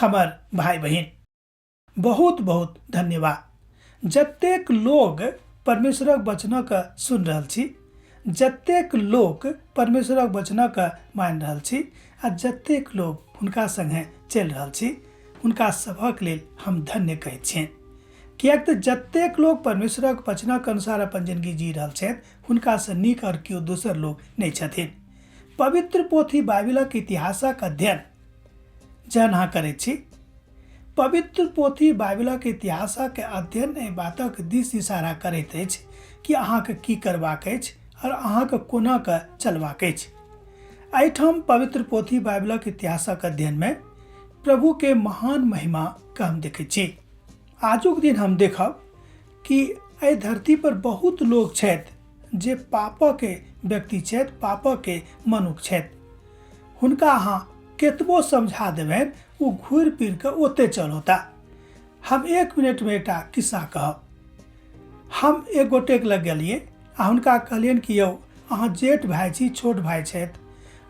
हमर भाय बहिन, बहुत बहुत धन्यवाद। जतेक लोग परमेश्वरक वचनक सुनि रहल छी, जतेक लोक परमेश्वरक वचनक मानि रहल छी आ जतेक लोग हुनका संगे चलि रहल छी, हुनका सभक लेल हम धन्य कहैत छियनि। किएक तऽ जतेक लोक परमेश्वरक वचनक अनुसार अपन जिंदगी जी रहल छथि, हुनकासँ नीक आओर केओ दोसर लोक नहि छथिन। पवित्र पोथी बाइबिलक इतिहासक अध्ययन जहन अहाँ करैत छी, पवित्र पोथी बाइबिलक इतिहासक अध्ययन एहि बातक दिस इशारा करैत अछि कि अहाँके की करबाक अछि आओर अहाँके कोना कऽ चलबाक अछि। एहिठाम पवित्र पोथी बाइबिलक इतिहासक अध्ययनमे प्रभुके महान महिमा के हम देखैत छी। आजुक दिन हम देखब कि एहि धरती पर बहुत लोग छथि जे पापके व्यक्ति छथि, पापके मनुख छथि। हुनका अहाँ केतबो समझा देबनि ओ घुरि फिर कऽ ओते चल होता। हम एक मिनटमे एकटा किस्सा कहब। हम एक गोटेक लग गेलियै आ हुनका कहलियनि कि यौ अहाँ जेठ भाय छी, छोट भाय छथि,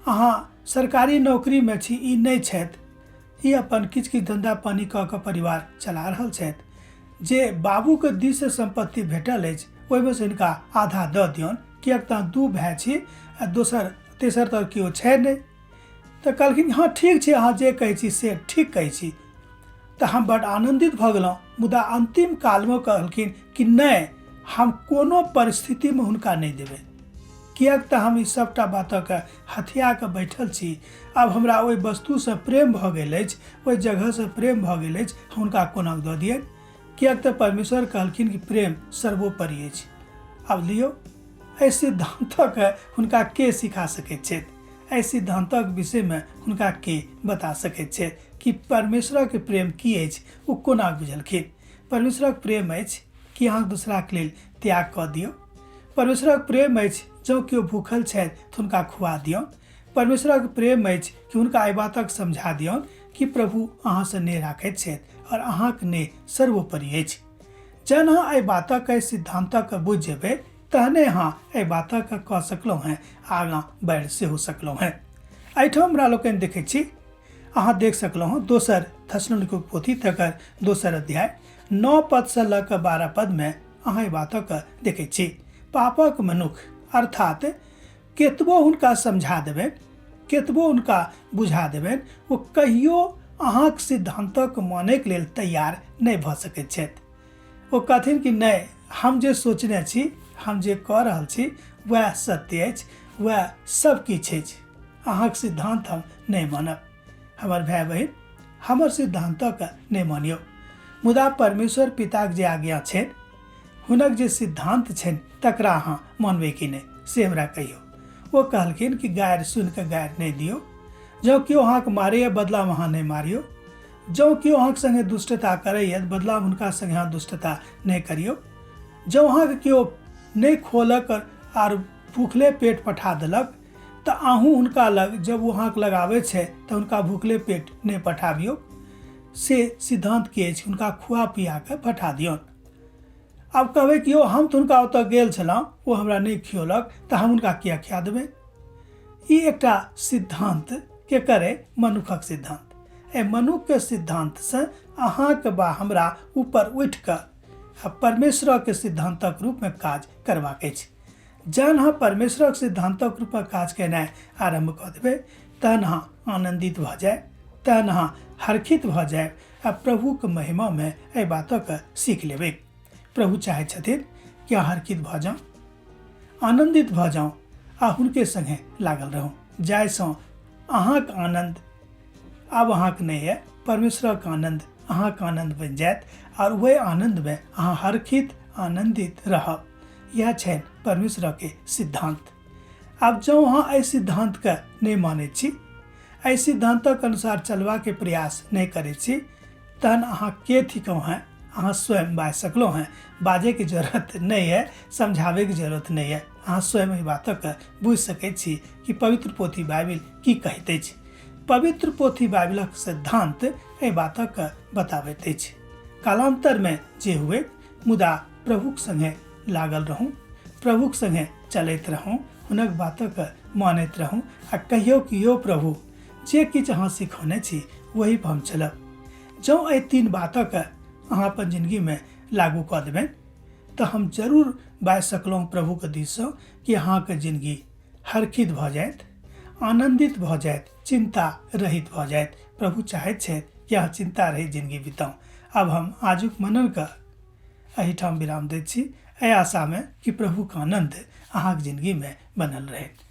अहाँ सरकारी नौकरीमे छी, ई नहि छथि, ई अपन किछु किछु धन्धा पानि कऽ कऽ परिवार चला रहल छथि। जे बाबूके दिससँ सम्पत्ति भेटल अछि ओहिमे से हिनका आधा दऽ दियौन, किएक तऽ अहाँ दू भाय छी आ दोसर तेसर तऽ केओ छै नहि। तऽ कहलखिन हँ ठीक छै, अहाँ जे कहै छी से ठीक कहै छी। तऽ हम बड्ड आनन्दित भऽ गेलहुँ। मुदा अन्तिम कालमे कहलखिन कि नहि, हम कोनो परिस्थितिमे हुनका नहि देबै, किएक तऽ हम ई सभटा बातक हथिया कऽ बैठल छी। आब हमरा ओहि वस्तुसँ प्रेम भऽ गेल अछि, ओहि जगहसँ प्रेम भऽ गेल अछि, हम हुनका कोना दऽ दियनि? किएक तऽ परमेश्वर कहलखिन कि प्रेम सर्वोपरि अछि। आब लियौ, एहि सिद्धान्तक हुनका के सिखा सकैत छथि? एहि सिद्धान्तक विषयमे हुनका के बता सकैत छथि कि परमेश्वरक प्रेम की अछि? ओ कोना बुझलखिन? परमेश्वरक प्रेम अछि कि अहाँ दूसराके लेल त्याग कऽ दियौ। परमेश्वरक प्रेम अछि जँ केओ भूखल छथि तऽ हुनका खुआ दियौन। परमेश्वरक प्रेम अछि कि हुनका एहि बातक समझा दियौन कि प्रभु अहाँसँ नेह राखैत छथि आओर अहाँक नेह सर्वोपरि अछि। जहन अहाँ एहि बातक, एहि सिद्धान्तक बुझि जेबै तहने अहाँ एहि बातक कऽ सकलहुँ हेँ, आगाँ बढ़ि सेहो सकलहुँ हेँ। एहिठाम हमरा लोकनि देखै छी, अहाँ देख सकलहुँ हँ दोसर थेसलोनिकीक पोथी तकर दोसर अध्याय 9 पदसँ लऽ कऽ 12 पदमे अहाँ एहि बातक देखै छी। पापक मनुख अर्थात केतबो हुनका समझा देबनि, केतबो हुनका बुझा देबनि, ओ कहियो अहाँक सिद्धान्तक मानैके लेल तैयार नहि भऽ सकैत छथि। ओ कहथिन कि नहि, हम जे सोचने छी, हम जे कऽ रहल छी वएह सत्य अछि, वएह सब किछु अछि, अहाँक सिद्धान्त हम नहि मानब। हमर भाय बहिन, हमर सिद्धान्तक नहि मानियौ, मुदा परमेश्वर पिताक जे आज्ञा छनि, हुनक जे सिद्धान्त छनि, तकरा अहाँ मानबै कि नहि से हमरा कहियौ। ओ कहलखिन कि गारि सुनिकऽ गारि नहि दियौ। जँ केओ अहाँके मारैए बदलामे अहाँ नहि मारियौ। जँ केओ अहाँके सङ्गे दुष्टता करैए बदलामे हुनका सङ्गे अहाँ दुष्टता नहि करियौ। जँ अहाँके केओ नहि खोलक आर भूखले पेट पठा देलक तऽ अहूँ हुनका लग जब ओ अहाँके लग आबै छै तऽ हुनका भूखले पेट नहि पठाबियौ। से सिद्धान्त की अछि, हुनका खुआ पिया कऽ पठा दियौन। आब कहबै कि यौ हम तऽ हुनका ओतऽ गेल छलहुँ, ओ हमरा नहि खियौलक तऽ हम हुनका किया खिया देबै? ई एकटा सिद्धान्त के करै मनुखक सिद्धान्त। एहि मनुखके सिद्धान्तसँ अहाँके बा हमरा ऊपर उठि कऽ आ परमेश्वरके सिद्धान्तक रूपमे काज करबाक अछि। जहन अहाँ परमेश्वरक सिद्धान्तक रूपमे काज केनाइ आरम्भ कऽ देबै तहन अहाँ आनन्दित भऽ जायब, तहन अहाँ हर्षित भऽ जायब आ प्रभुक महिमामे एहि बातक सीख लेबै। प्रभु चाहै छथिन कि अहाँ हर्षित भऽ जाउ, आनन्दित भऽ जाउ आ हुनके सङ्गे लागल रहू, जाहिसँ अहाँक आनन्द आब अहाँके नहि यऽ, परमेश्वरक आनन्द अहाँके आनन्द बनि जायत आओर ओहि आनन्दमे अहाँ हर्षित आनन्दित रहब। इएह छनि परमेश्वरके सिद्धान्त। आब जँ अहाँ एहि सिद्धान्तके नहि मानै छी, एहि सिद्धान्तक अनुसार चलबाके प्रयास नहि करै छी, तहन अहाँ के थिकहुँ हेँ अहाँ स्वयं बाजि सकलहुँ हेँ। बाजैके जरूरत नहि यऽ, समझाबैके जरूरत नहि यऽ। अहाँ स्वयं एहि बातक बुझि सकै छी कि पवित्र पोथी बाइबिल की कहैत अछि। पवित्र पोथी बाइबिलक सिद्धान्त एहि बातक बताबैत अछि। कालान्तरमे जे हुए, मुदा प्रभुक सङ्गे लागल रहू, प्रभुक सङ्गे चलैत रहू, हुनक बातक मानैत रहू आ कहियौ कि यौ प्रभु, जे किछु अहाँ सिखौने छी ओही पर हम चलब। जँ एहि तीन बातक अहाँ अपन जिन्दगीमे लागू कऽ देबनि तऽ हम जरूर बाजि सकलहुँ प्रभुके दिससँ कि अहाँके जिन्दगी हर्षित भऽ जायत, आनन्दित भऽ जायत, चिन्ता रहित भऽ जायत। प्रभु चाहैत छथि कि अहाँ चिन्ता रहित जिन्दगी बिताउ। आब हम आजुक मननके एहिठाम विराम दैत छी, एहि आशामे कि प्रभुके आनन्द अहाँके जिन्दगीमे बनल रहत।